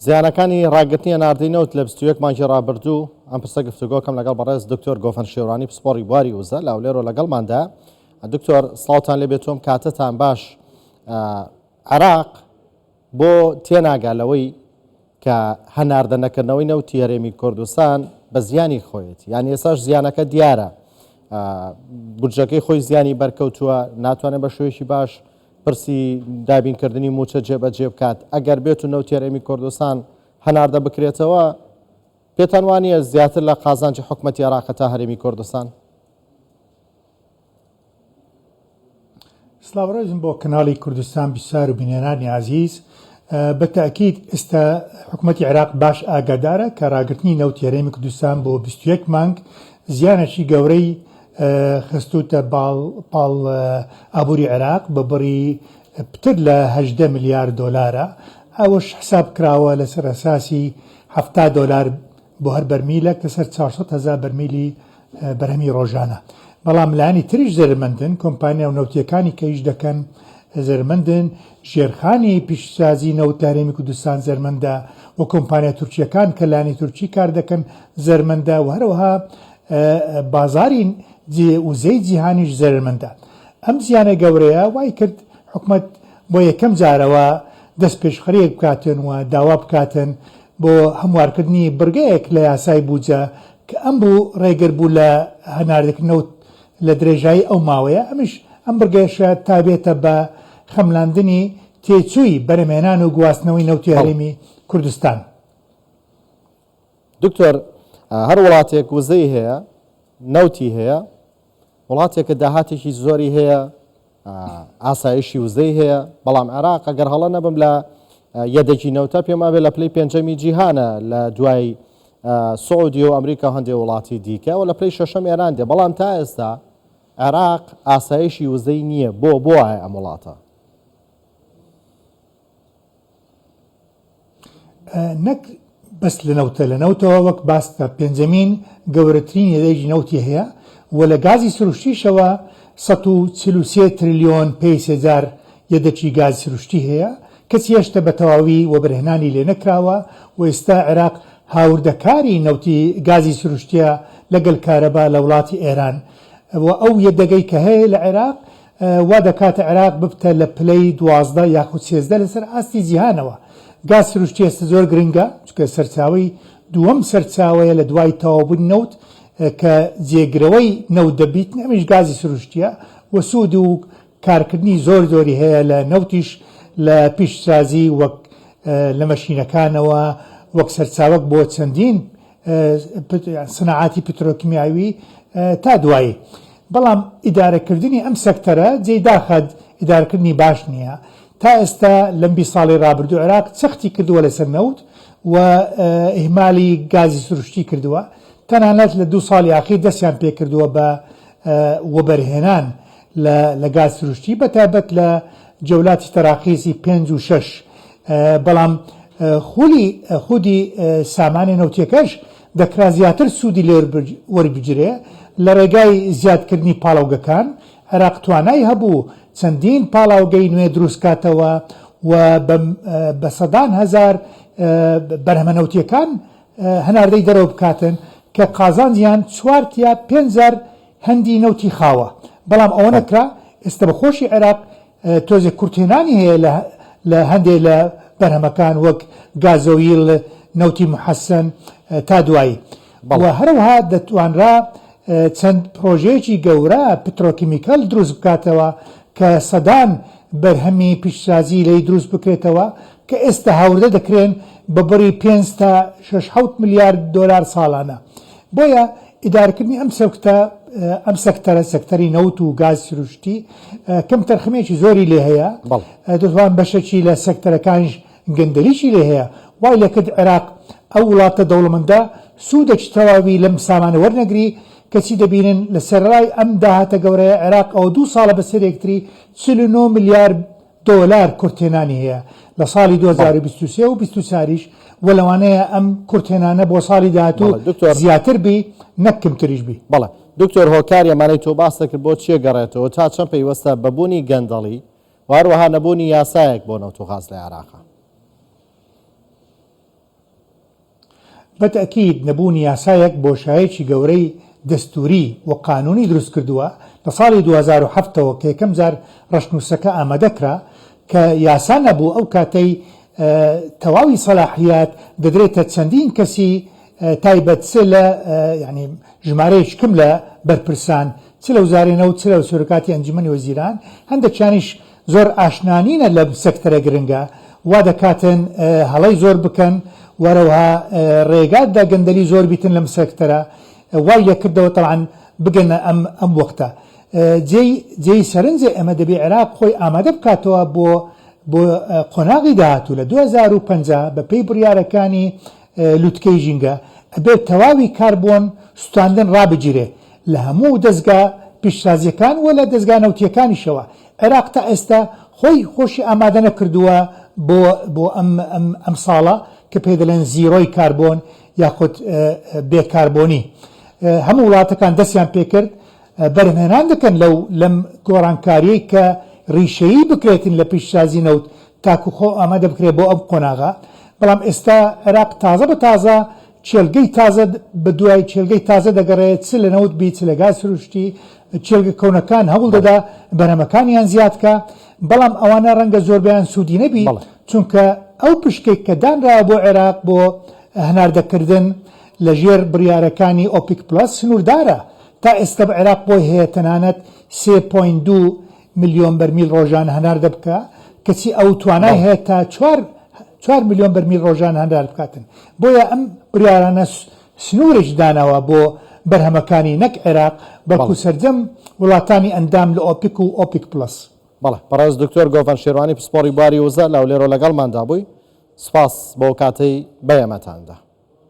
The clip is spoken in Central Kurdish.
زیانەکانی ڕاگرتنی هەناردەی نەوت لە 21 مانگی ڕابردوو، ئەم پرسە گفتوگۆکەم لەگەڵ بەڕێز دکتۆر گۆڤەند شێورانی پسپۆڕی بواری وزە لە هەولێرەوە لەگەڵماندا. دکتۆر سڵاوتان لێ بێتۆم کاتتان باش. عێراق بۆ تێناگا لەوەی کە هەناردە نەکردنەوەی نەوتی هەرێمی کوردستان بە زیانی خۆیەتی یان ئێساش زیانەکە دیارە بودجەکەی خۆی زیانی بەرکەوتووە ناتوانێت بە شوێکی باش پرسی دابینکردنی مووچە جێبەجێ بکات، ئەگەر بێت و نەوتی هەرێمی کوردستان هەناردە بکرێتەوە، پێتان وانییە زیاتر لە قازانجی حکومەتی عێراقە تا هەرێمی کوردستان؟ سڵاو ڕێزم بۆ کەناڵی کوردستان بیسار و بینەرانی ئازیز. بە تەئکید ئێستا حکومەتی عێراق باش ئاگادارە کە ڕاگرتنی نەوتی هەرێمی کوردستان بۆ 21 مانگ زیانێکی گەورەی خستووتە پاڵ ئابووری عێراق بە بڕی پتر لە 18 ملیار دۆلارە، ئەوەش حساب کراوە لەسەر ئەساسی 70 دۆلار بۆ هەر بەرمیلەک لەسەر 400 هەزار بەرمیلی بەرهەمی ڕۆژانە. بەڵام لایەنی تریش زەرەرمەندن، کۆمپانیا و نەوتییەکانی کە ئیش دەکەن زەرەرمەندن، ژێرخانی پیشسازی نەوت لە هەرێمی کوردستان زەرمەندە و کۆمپانیا تورکییەکان کە لایەنی تورکی کار دەکەن زەرمەندە و هەروەها بازاری وزەی جیهانیش زەرەرمەندە. ئەم زیانە گەورەیە وای کرد حکومەت بۆ یەکەم جارەوە دەستپێشخەرییەک بکاتن و داوا بکاتن بۆ هەموارکردنی بڕگەیەک لە یاسای بوجە کە ئەم بوو ڕێگر بوو لە هەناردەکردنی نەوت لە درێژایی ئەو ماوەیە، ئەمیش ئەم بڕگەیەشە تابێتە بە خەملاندنی تێچووی بەرهەمهێنان و گواستنەوەی نەوتی هەرێمی کوردستان. دکتۆر هەر وڵاتێک وزەی هەیە، نەوتی هەیە، وڵاتێکە داهاتێکی زۆری هەیە، ئاسایشی وزەی هەیە، بەڵام عێراق ئەگەر هەڵە نەبم لە یەدەکی نەوتە پێم وابێ لە پلەی پێنجەمی جیهانە لە دوای سعودی و ئەمریکا و هەندێک وڵاتی دیکە و لە پلەی شەشەم ئێران دێ، بەڵام تا ئێستا عێراق ئاسایشی وزەی نییە، بۆ بۆ وایە ئەم وڵاتە؟ نەک بەس لە نەوتە، لە نەوتەوە وەک باست کرا پێنجەمین گەورەترین یەدەگی نەوتی هەیە و لە گازی سروشتیشەوە 143 ترلیۆن پێی سێجار یەدەکی گازی سروشتی هەیە، کەچی هێشتا بە تەواوی وەبەرهێنانی لێ نەکراوە و ئێستا عێراق هاوردەکاری نەوتی گازی سروشتیە لەگەل کارەبا لە وڵاتی ئێران و ئەو یەدەگەی کە هەیە لە عێراق وا دەکات عێراق ببتە لە پلەی 12 یاخود 13 لەسەر ئاستی جیهانەوە. گاز سروشتی ئێستا زۆر گرنگە، چونکە سەرچاوەی دووەم سەرچاوەیە لە دوای تەواوبوونی نەوت کە جێگرەوەی نەوت دەبیت، ئەمیش گازی سروشتیە و سوود و کارکردنی زۆر زۆری هەیە لە نەوتیش لە پیشسازی وەک لە مەشینەکانەوە وەک سەرچاوەک بۆ چەندین سناعاتی پترۆکیمیاوی تا دوایی. بەڵام ئیدارەکردنی ئەم سەکتەرە جێی داخە ئیدارەکردنی باش نییە. تا ئێستا لەم 20 ساڵەی ڕابردوو عێراق چەختی کردووە لەسەر نەوت و ئیهمالی گازی سروشتی کردووە. تەنانەت لە دوو ساڵی ئاخیر دەستیان پێکردووە بە وەبەرهێنان لە گاز سروشتی بەتایبەت لە جەولاتی تەراقیزی پێنج و شەش بەڵام خولی خودی سامانە نەوتیەکەش دەکرا زیاتر سوودی لێ وەربگیرێ لە ڕێگای زیادکردنی پاڵاوگەکان عێراق توانای هەبوو چەندین پاڵاوگەی نوێ دروستکاتەوە و بە سەدان هەزار بەرهەمە نەوتیەکان هەناردەی دەرەوە بکاتن کە قازانجیان چوار تیا پێنج جار هەندی نەوتی خاوە بەڵام ئەوە نەکرا ئێستا بە خۆشی عێراق تۆزێک کورتهێنانی هەیە لە لە هەندێ لە بەرهەمەکان وەک گازۆیل نەوتی محەسەن تا دوایی و هەروەها دەتوانرا چەند پرۆژەیەکی گەورە پترۆکیمیکەل دروست بکاتەوە کە سەدان بەرهەمی پیشسازی لێی دروست بکرێتەوە کە ئێستا هاوردە دەکرێن بە بڕی پێنج تا شەش حەوت ملیار دۆلار ساڵانە بۆیە ئیدارەکردنی ئەم سەکتە ئەم سەکتەرە سەکتەری نەوت و گاز سروشتی کەم تەرخەمێکی زۆری لێ هەیە دەتوان بەشێکی لە سەکتەرەکانیش گەندەلیشی لێ هەیە وای لێکرد عێراق ئەو وڵاتە دەوڵەمەندە سوودێکی تەواوی لەم سامانە وەرنەگری کەچی دەبینن لە سەرەڕای ئەم داهاتە گەورەیە عێراق ئەوە دوو ساڵە بەسەر یەکتری 49 ملیار دۆلار کورتهێنانی هەیە لە ساڵی 2023 و 24 یش و لەوانەیە ئەم کورتهێنانە بۆ ساڵی داهاتوو زیاتر بی نەک کمتریش بی. بەڵێ دکتۆر هۆکاری ئەمانەی تۆ باست کرد بۆ چیە گەڕێتەوە تا چەند پەیوەستە بە بوونی گەندەڵی و هەروەها نەبوونی یاسایەک بۆ نەوت و غاز لە عێراقا؟ بە تەئکید نەبوونی یاسایەک بۆشایەکی گەورەی دەستووری و قانوونی دروست کردووە، لە ساڵی 2007 ەوە کە یەکەم جار ڕەشنووسەکە ئامادە کرا کە یاسا نەبوو ئەو کاتەی تەواوی سەلاحیات دەدرێتە چەندین کەسی تایبەت چ لە یانی ژمارەیەکی کم لە بەرپرسان چ لە وزارەی نەوت چ لە سەرۆکاتی ئەنجومەنی وەزیران هەندێکیانیش زۆر ئاشنا نینە لەم سێکتەرە گرنگە وا دەکاتن هەڵەی زۆر بکەن وەرەوها ڕێگا دە گەندەلی زۆر بیتن لەم سێکتەرە وای لێکردەوە تەبعەن بگەنە ئەم ئەم وەختە جێی جێی سەرنجە ئێمە دەبێ عێراق خۆی ئامادە بکاتەوە بۆ بۆ قۆناغی داهاتوو لە 2050 بە پێی بڕیارەکانی لوتکەی ژینگە ئەبێت تەواوی کاربۆن سوتاندن ڕابگیرێ لە هەموو دەزگا پیشسازیەکان و لە دەزگا نەوتیەکانیشەوە، عێراق تا ئێستا خۆی خۆشی ئامادە نەکردووە بۆ بۆ ئەم ئەم ئەم ساڵە کە پێی دەڵێن زیرۆی کاربۆن یاخود بێ کاربۆنی. هەموو وڵاتەکان دەستیان پێکرد بەرهەمهێنان دەکەن لەو لەم گۆڕانکاریەی کە ڕیشەیی بکرێتن لە پیشسازی نەوت تاکو خۆ ئامادە بکرێت بۆ ئەم قۆناغە، بەڵام ئێستا عێراق تازە بە تازە کێڵگەی تازە بە دوای کێڵگەی تازە دەگەڕێ چ لە نەوت بی چ لە گاز سروشتی، کێڵگە کۆنەکان هەوڵ دەدا بەرهەمەکانیان زیاد کا، بەڵام ئەوانە ڕەنگە زۆربەیان سوودی نەبی چونکە ئەو پشکەی کە دانراوە بۆ عێراق بۆ هەناردەکردن لە ژێر بڕیارەکانی ئۆپیک پڵەس سنووردارە، تا ئێستا عێراق بۆی هەیە تەنانەت سێ point دوو ملیۆن بەرمیل ڕۆژانە هەناردە بکا، کەچی ئەو توانای هەیە تا چوار چوار ملیۆن بەرمیل ڕۆژانە هەناردە بکاتن. بۆیە ئەم بڕیارانە سنوورێکی داناوە بۆ بەرهەمەکانی نەک عێراق بەڵکو سەرجەم وڵاتانی ئەندام لە ئۆپیک و ئۆپیک پڵەس. بەڵێ بەڕێز دکتۆر گۆڤەند شێروانی پسپۆڕی بواری وزە لە هەولێرەوە لەگەڵماندا بووی، سوپاس بۆ کاتەی بە ئێمەتان دا.